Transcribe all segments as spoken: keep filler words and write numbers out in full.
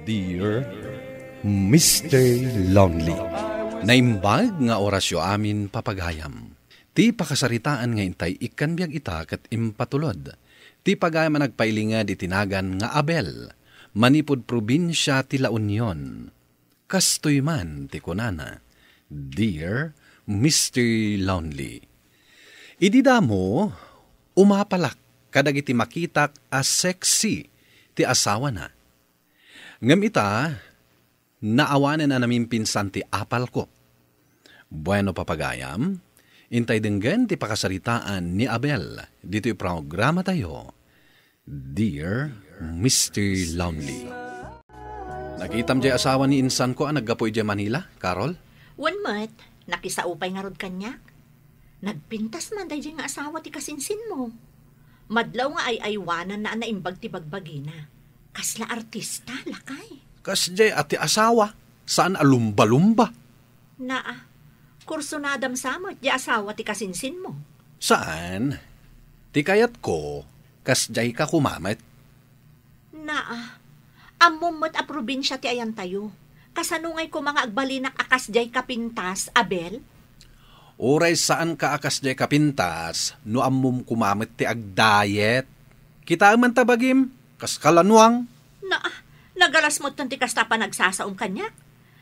Dear Mister Lonely. Naimbag nga orasyo amin, papagayam. Ti pakasaritaan nga intay ikkan biag ita ket impatulod. Ti pagayam a nagpailinged iti nagan nga Abel, manipud probinsia ti La Union. Kastoy man ti kunana, "Dear Mister Lonely, idi damo, umapalak kadagiti makitak a sexy ti asawana. Ngem ita, naawanen a namimpinsan ti apalko." Bueno, papagayam, intay denggen ti pakasaritaan ni Abel ditoy programatayo, Dear Mister Lonely. Nakitam jay asawa ni insanko a naggapu idiay Manila, Carol? Wen met, nakisao pay ngarud kaniak. Nagpintas man daydiay nga asawa ti kasinsinmo. Madlaw nga ay-aywananna a naimbag ti bagbagina. Kasla artista, lakay. Kasdiay a ti asawa, saan a lumba-lumba. Naa, kursunadam sa met diay asawa ti kasinsinmo. Saan? Ti kayatko, kasdiay ka koma met. Naa, ammom met a probinsia ti ayantayo. Kasano ngay koma nga agbalinak a kasdiay ka pintas, Abel? Uray saan ka a kasdiay ka pintas, no ammom koma met ti agdayet. Kitaem man ta bagim, kas kalanuang. Naa, nagalas met ti kasta a panagsasaom kaniak.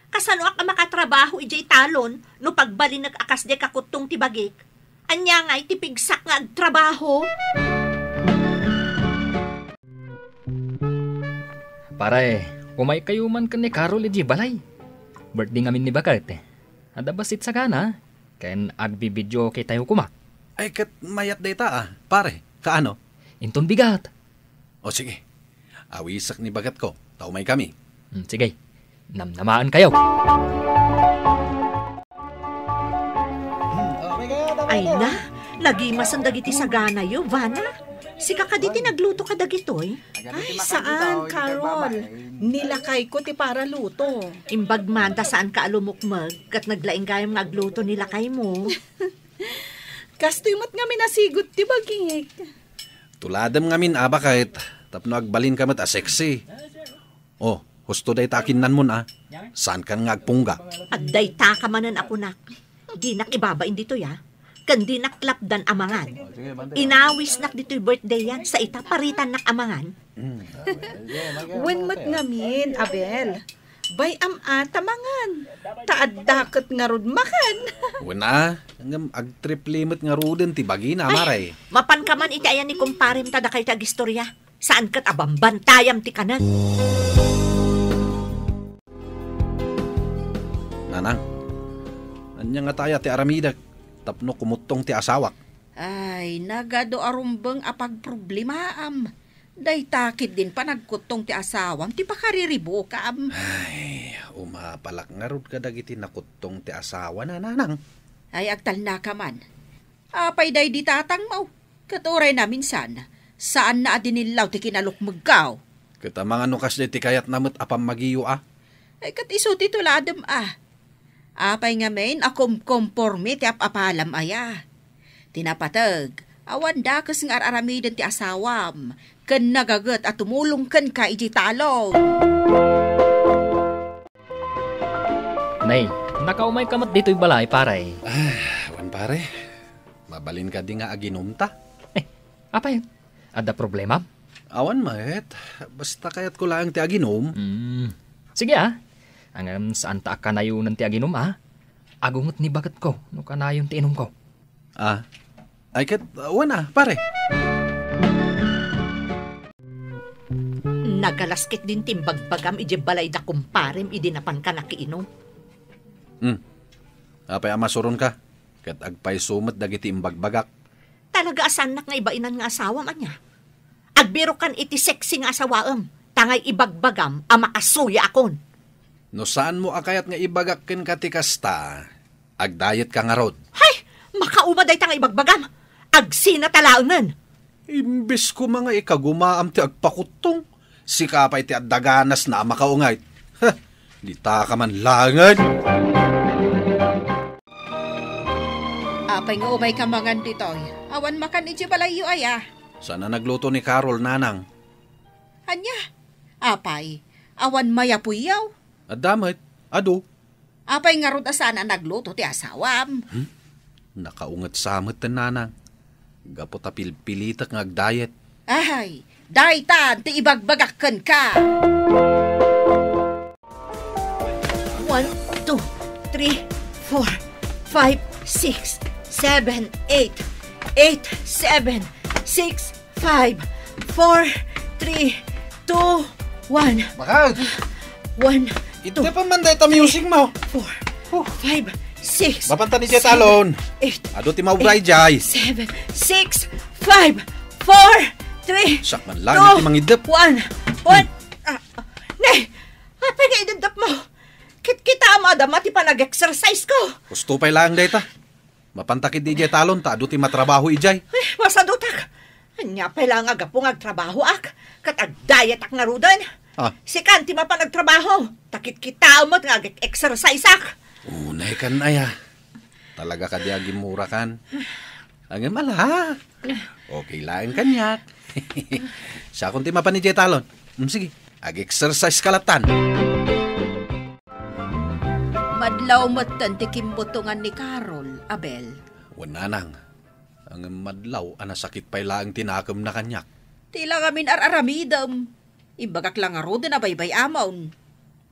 Kasanoak a makatrabaho idiay talon no pagbalinek a kasdiay kakuttong ti bagik? Ania ngay ti pigsak nga agtrabaho? Pare, umaykayo man ken ni Carol idiay balay. Birthday ngamin ni baket. Adda bassit sagana, ken agbibideoketayo koma. Ay, ket mayat dayta, a, pare. Kaano? Inton bigat. O sige, awisek ni bagetko, ta umaykami. Hmm, sige, namnamaankayo. Ay na, nagimasen dagiti saganayo, Vana. Sika kadi ti nagluto kadagitoy? Ay, saan, Carol. Ni lakayko ti paraluto. Imbag man ta saanka a lumukmeg, ket naglaing gayam nga agluto ni lakaymo. Kastoy met ngamin a sigud ti bagik. Tuladem ngamin a baket, tapno agbalinka met a sexy. O, husto dayta a kinnanmon a. Saankan nga agpungga. Adda dayta ka manen a kunak. Dinak ibabain ditoy a. Ken dinak lapdan a mangan. Inawisnak ditoy birthday-an, sa ita paritannak a mangan. Wen met ngamin, Abel. Bay-am a ta mangan. Ta adda ket ngarud makan. Wen a, ngem agtriple met ngaruden ti bagina, Ay, mare. Mapanka man iti ayan ni kumparem ta dakay ti agistorya. Saan ket a bambantayam ti kanen. Nanang, ania ngata aya ti aramidek tapno kumuttong ti asawak? Ay, nagadu a rumbeng a pagproblemaam. Dayta ketdin panagkuttong ti asawam ti pakariribukam. Ay, umapalak ngarud kadagiti nakuttong ti asawana, Nanang. Ay, agtalnaka man. Apay daydi tatangmo? Ket uray naminsan, saanna a dinillaw ti kinalukmegko. Ket amangan no kasdiay ti kayatna met a pammagiyo a? Ay, ket isu ti tuladem a. Apay ngamin a kumkomporme ti ap-apalam aya? Ti napateg, awan dakes nga ar-aramiden ti asawam, ken nagaget a tumulong kenka idiay talon. Nay, nakaumayka met ditoy balay, pare. Ah, wen, pare. Mabalin kadi nga aginom ta? Eh, apay? Adda problema? Awan met. Basta kayatko laeng ti aginom. Hmm. Sige, ah. Ngem saan ta a kanayonen ti aginom, ah. Agunget ni bagetko no kanayon ti inumko. Ah. Ay ket, wen a, pare. Nagalas ketdin ti imbagbagam idiay balay da kumparem idi napanka nakiinum. Hmm. Apay a masuronka? Ket agpayso met dagiti imbagbagak. Talaga a saannak nga ibainan nga asawam, ania? Agbirokan iti sexy nga asawaem, ta ngay ibagbagam a makasuyaakon. No saanmo a kayat nga ibagak kenka ti kasta, agdayetka ngarud. Hay! Makauma dayta nga ibagbagam! Agsina ta laengen! Imbes koma nga ikagumaam ti agpakuttong, sika pay ti adda ganasna a makaungayt. Heh, ditaka man laengen! Apay nga umayka mangan ditoy? Awan makan idiay balayyo aya? Saan a nagluto ni Carol, nanang? Ania? Apay, Awan mayapuyaw? Adda met. Adu. Apay ngarud a saan a nagluto ti asawam? Hmm? Nakaunget sa met, nanang. Gapu ta pilpilitek nga agdayet. Ay, daytan ti ibagbagak kenka. One, two, three, four, five, six, seven, eight. Eight, seven, six, five, four, three, two, one. Bakit? One, two, Ito pa man dayta music mo. Four, Huh. Five, six, Mapanta ni Jet seven, Alon. Eight, Adu ti maubray, eight, Jay. Seven, six, five, four, three, Siak man lang two, ti mangidep. One, one. Hmm. Ah, ah. Ne, apay nga idedep mo? Kit-, kita mo, adama ti panag-exercise ko. Husto pay lang dayta. Mapanta ket idiay talon ta adu ti matrabaho idiay. Ay, masadutak. Ania pay la nga gapu nga agtrabahoak, ket agdayetak ngaruden. Ah. Sikan ti mapan agtrabaho, ta kitkitaem met nga ag-exerciseak. Unay kan aya. Talaga kadi a gimmurakan. Ngem ala. Okay laeng kaniak. Siakon ti mapan idiay talon. Mm, sige, ag-exercise ka latan. Madlaw metten ti kimmutongan ni Carol, Abel. Wen, nanang. Ngem madlaw a nasakit pay laeng ti nakemna kaniak. Ti la ngamin ar-aramidem. Imbagak la ngaruden a baybay-amon.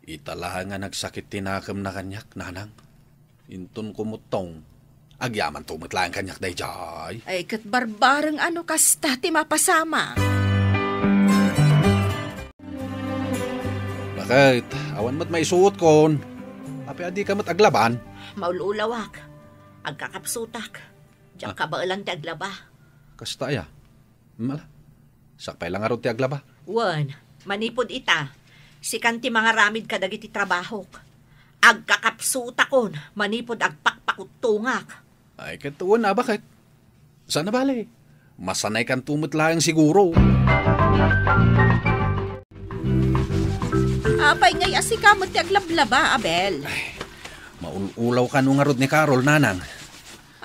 Ita laeng a nagsakit ti nakemna kaniak, nanang. Inton kumuttong, agyamanto met laeng kaniak daydiay. Ay, ket barbareng a no kasta ti mapasamak. Bakit? Awan met maisuotkon. Apay a dika met aglaban? Maul-ulawak. Agkakapsutak. Diak Ah. kabaelan ti aglaba. Kasta aya? Mala. Sakbay la ngarud ti aglaba. Wen, manipud ita, sikan ti mangaramid kadagiti trabahok. Agkakapsutakon manipud agpakpakuttongak. Ay, ket wen a, bakit? Saan a bale. Masanaykanto met laeng siguro. Apay ngay a sika met ti aglablaba, Abel? Ay, maul-ulaw kano ngarud ni Carol, nanang.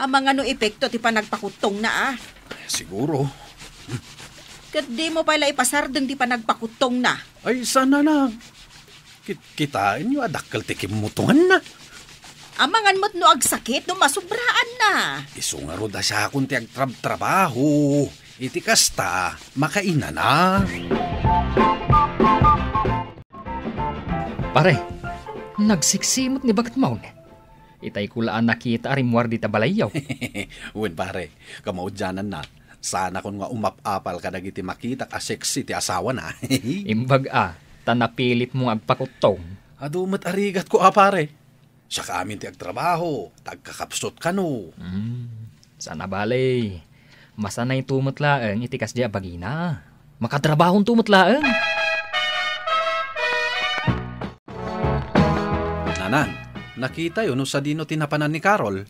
Amangan no epekto ti panagpakuttongna, a? Siguro. Ket dimo pay la ipasardeng ti panagpakuttongna? Ay, saan, nanang. Kit-, kitaenyo a dakkel ti kimmutonganna. Amangan met no agsakit no masubraanna. Isu ngarud a siakon ti agtrabtrabaho iti kasta, makainana. Pare, nagsiksimot ni baketmo. Itay ko la a nakita a rimmuar dita balayyo. Wen, pare, kamaudiananna, saanakon nga umap-apal kadagiti makitak a sexy ti asawana. Imbag a, ta napilitmo nga agpakuttong. Adu met a rigatko a, pare. Siak amin ti agtrabaho, ta agkakapsut kano. Hmm. Saan a bale, masanayto met laeng iti kasdiay a bagina. Makatrabahonto met laeng. Nanang, nakitayo no sadino ti napanan ni Carol?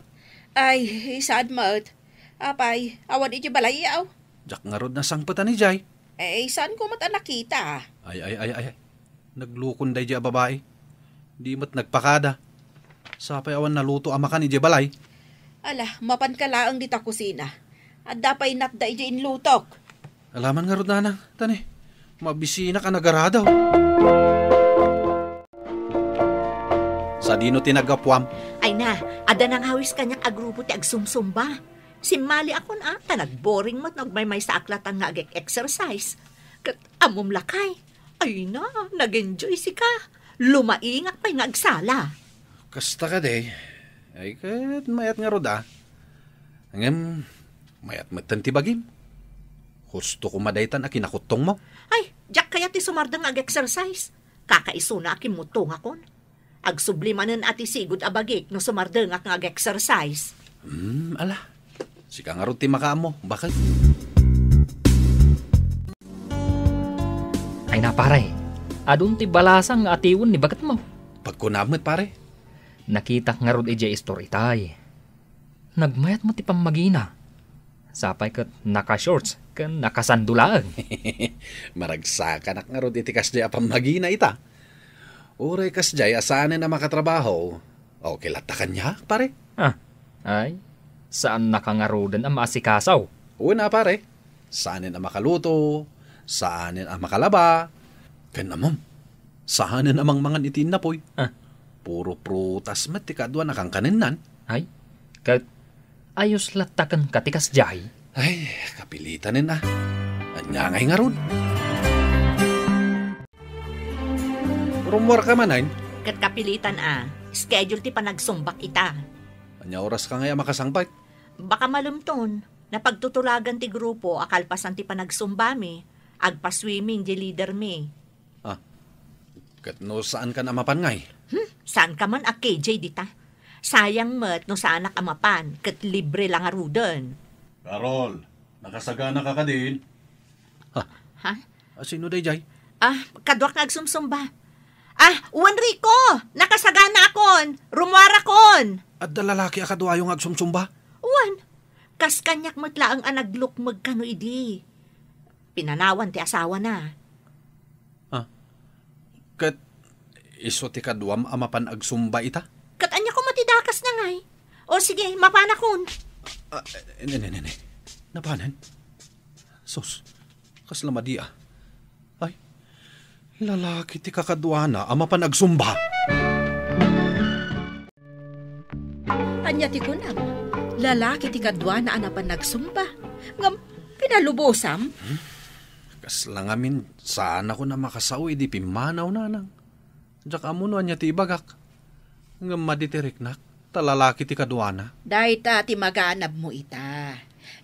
Ay, saan met. Apay, awan iti balayyo. Diak ngarud nasangpetan idiay. Eh, saanko met a nakita. Ay, ay, ay, ay. Naglukon daydiay a babai. Di met nagpakada. Sapay awan naluto a makan idiay balay. Ala, mapanka laeng dita kusina. Adda pay natda idiay inlutok. Alaman ngarud, nanang. Tani, mabisinak a nagaradaw. Sadino ti naggapuam? Ay na, adda nangawis kaniak a grupo ti agsumsumba. Simmaliakon a, ta nagboring met no agmaymaysaak latan nga ag-exercise. Ket ammom lakay, ay na, nag-enjoy sika. Lumaingak pay nga agsala. Kasta kadi, ay ket mayat ngarud a. Ngem, mayat metten ti bagim. Husto koma daytan a kinakuttongmo. Ay, diak kayat ti sumardeng nga ag-exercise. Kakaisuna a kimmutongakon. Agsubli manen a ti sigud a bagik no sumardengak nga ag-exercise. Hmm, ala. Sika ngarud ti makaammo, bakit? Ay na, pare. Adun ti balasang nga atiwen ni baketmo. Pagkunam met, pare. Nakitak ngarud idiay istor itay. Nagmayat met ti pammagina. Sapay ket naka-shorts ken nakasando laeng. Maragsakanak ngarud iti kasdiay a pammagina ita. Uray kasdiay a saanen a makatrabaho, okay latta kaniak, pare? Ah, ay, saannaka ngaruden a maasikaso. Wen a, pare. Saanen a makaluto, saanen a makalaba. Ken ammom, Saanen a mangmangan iti innapoy. Ah. Puro prutas met ti kaduana a kankanennan. Ay, ket ayos latta kenka ti kasdiay? Ay, kapilitanen a. Ania ngay ngarud? Rummuarka manen? Ket kapilitan a. Schedule ti panagsumbak ita. Ania oraska ngay a makasangpet? Baka malumton. Napagtutulagan ti grupo a kalpasan ti panagsumbami. Agpa-swimming di leadermi. Ah, ket no saankan a mapan ngay? Hmm, saanka man a K J dita. Sayang met no saanak a mapan, ket libre la ngaruden. Carol, nakasaganaka kadin? Ha? Ha? Ah, sino daydiay? Ah, kaduak nga agsumsumba. Ah, wen Rico! Nakasaganaakon! Rummuarakon! Adda lalaki a kaduayo nga agsumsumba? Wen, kas kaniak met laeng a naglukmeg kano idi. Pinanawan ti asawana. Ah, ket isu ti kaduam a mapan agsumba ita? Ket ania koma ti dakasna ngay? O sige, mapanakon. Ah, ne, ne, ne, ne. Napanen? Sus, kasla madi a. Ay, lalaki ti kakaduana a mapan agsumba. Ania ti kunam? Lalaki ti kaduana a napan nagsumba. Ngem pinalubosam? Hmm? Kasla ngamin, saanakon a makasao idi pimmanaw, nanang. Diak ammo no ania ti ibagak. Ngem madi ti riknak, ta lalaki ti kaduana. Dayta ti maganabmo ita.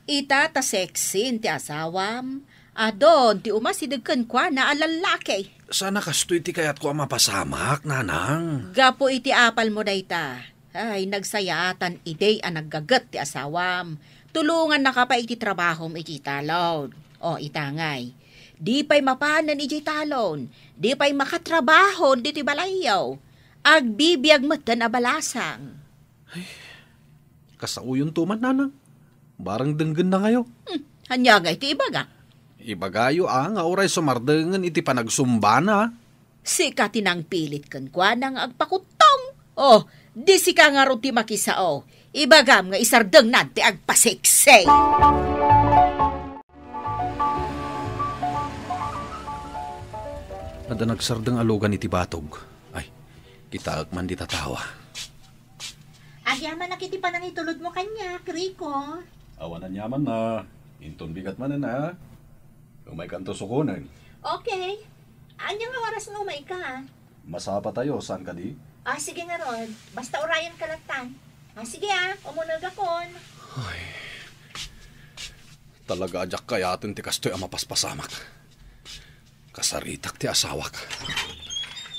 Ita ta sexy ti asawam. Adun ti umasideg kenkuana a lallaki. Sana kastoy ti kayatko a mapasamak, nanang. Gapu iti apalmo dayta. Ay, nagsayaatan idi a naggaget ti asawam. Tulongannaka pay iti trabahom iti talon. O, ita ngay. Di pay mapanen iti talon. Di pay makatrabaho ditoy balayyo. Agbibiag metten a balasang. Ay, kasaoyonto man, nanang. Barang denggenna ngayo. Hmm, ania ngay ti ibaga? Ibagayo a nga uray sumardengen iti panagsumbana. Sika ti nangpilit kenkuana nga agpakuttong. Oh, di sika ngarud ti makisao. Ibagam nga isardengnan ti agpaseksi. Adda nagsardeng a lugan iti batog. Ay, kitaek man dita tawa. Agyamanak iti panangitulodmo kaniak, Rico. Awan aniamanna. Inton bigat manen, a. Umaykanto sukonen. Okay. Ania nga oras nga umayka? Masapatayo, saan kadi? Ah, sige ngarud. Basta urayenka lattan. Ah, sige a, umunegakon. Ay. Talaga a diak kayaten ti kastoy a mapaspasamak. Kasaritak ti asawak.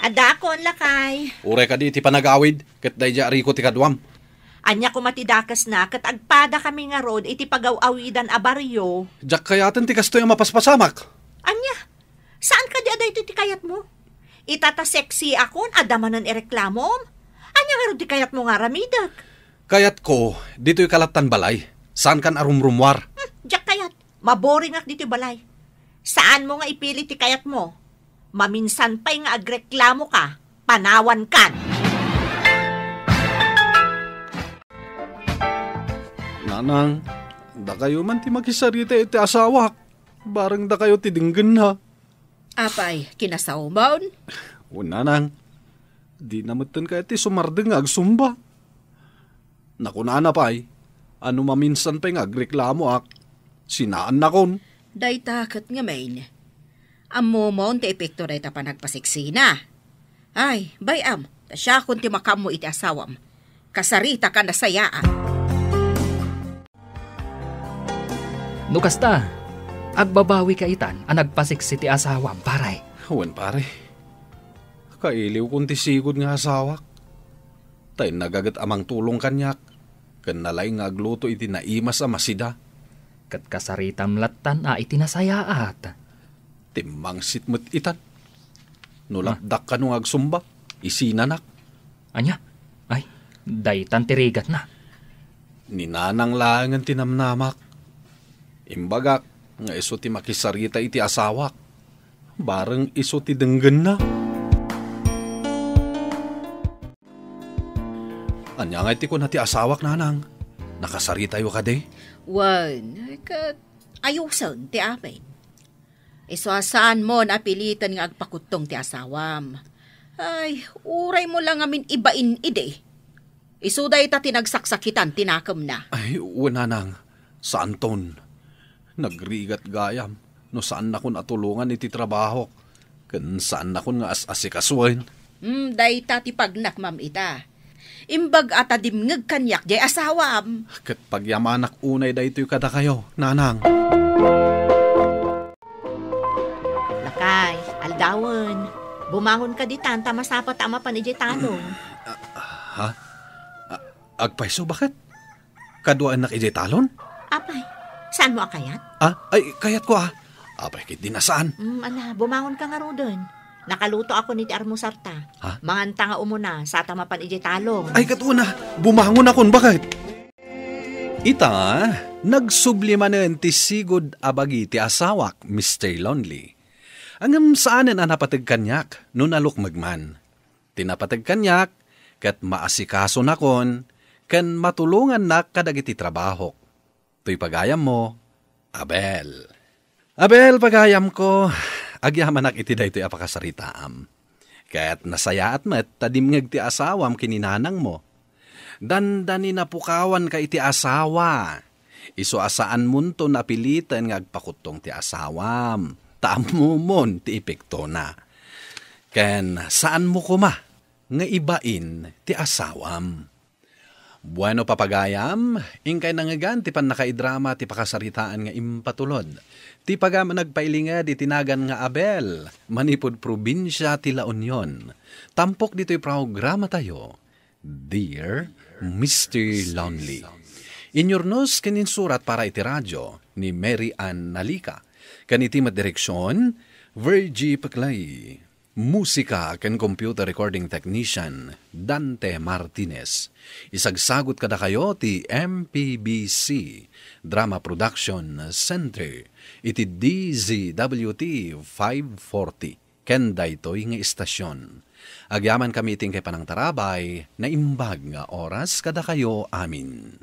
Addaakon, lakay. Uray kadi iti panagawid, ket daydiay a Rico ti kaduam. Ania koma ti dakesna, ket agpadakami ngarud iti pagaw-awidan a barrio. Diak kayaten ti kastoy a mapaspasamak. Ania? Saan kadi a daytoy ti kayatmo? Ita ta sexyakon, adda manen ireklamom? Ania ngarud ti kayatmo nga aramidek? Kayatko, ditoyka lattan balay. Saankan a rumrummuar. Hmm, diak kayat. Maboringak ditoy balay. Saanmo nga ipili ti kayatmo. Maminsan pay nga agreklamoka, panawankan. Nanang, dakayo man ti makisarita iti asawak. Bareng dakayo ti denggenna. Apay, kinasaomon? Wen, nanang. Dina metten kayat ti sumardeng nga agsumba. Nakunana pay, a no maminsan pay nga agreklamoak, sinaannakon. Dayta ket ngamin. Ammomon ti epekto dayta panagpaseksina. Ay, bay-am, ta siakon ti makaammo iti asawam. Kasaritakan a sayaat. No kasta, agbabawika itan a nagpaseksi ti asawam, pare. Wen, pare. Kailiwkon ti sigud nga asawak. Ta innaga ket a mangtulong kaniak, ken nalaing nga agluto iti naimas a masida. Ket kasaritam lattan a iti nasayaat. Timmangsit met itan. No Ah. latdak kano nga agsumba, isinanak. Ania? Ay, daytan ti rigatna. Ni Nanang laengen ti namnamak. Imbagak nga isu ti makisarita iti asawak. Bareng isu ti denggenna. Ania ngay ti kuna ti asawak, Nanang? Nakasaritayo kadi? Wen, ket ayusen ti amin. Isu a saanmon a piliten nga agpakuttong ti asawam. Ay, uray mo lang amin ibain idi. Isu dayta ti nagsaksakitan ti nakemna. Ay, wen, nanang. Saanton. Nagrigat gayam no saannakon a tulongan iti trabahok, ken saannakon nga as-asikasuen. Hmm, dayta ti pagnak, ma'am, ita. Imbag a ta dimngeg kaniak jay asawam. Ket pagyamanak unay daytoy kadakayo, nanang. Lakay, aldawen. Bumangon ka ditan ta masapata a mapan idiay talon. Ah, ha? Ah, agpayso, baket? Kaduaennak idiay talon? Apay, saan mo a kayat? Ah, ay, kayat ko, ah. Apay, ket di na saan. Mm, ala, bumangon ka ngaruden. Nakaluto akon iti armusarta. Ha? Manganta nga umuna, sata mapan idiay talon. Ay, ket una, bumangon akon, baket? Ita, nagsubli manen ti sigud a bagi ti asawak, Mister Lonely. Ngem saanen a napateg kaniak no nalukmeg man. Ti napateg kaniak, ket maasikaso nakon, ken matulongannak kadagiti trabahok. Toy pagayammo, Abel. Abel, pagayamko, agyamanak iti daytoy a pakasaritaam. Ket nasayaat met ta dimngeg ti asawam ken ni nanangmo. Dandani napukawanka iti asawa. Isu a saanmonto napiliten nga agpakuttong ti asawam, ta ammomon ti epektona. Ken saanmo koma nga ibain ti asawam. Bueno, papagayam, inkay nangngegan ti pannakaidrama ti pakasaritaan nga impatulod. Ti pagayam a nagpailinged iti nagan nga Abel, manipud probinsia ti La Union. Tampok ditoy programatayo, Dear Mister Lonely. Inyurnos ken insurat para iti radyo ni Mary Ann Nalica. Ken iti met direksion, Virgie Peclay. Musika ken computer recording technician, Dante Martinez. Isagsagut kadakayo ti M P B C Drama Production Center iti D Z W T five forty ken daytoy nga istasyon. Agyamankami iti inkay panangtarabay, naimbag nga oras kadakayo amin.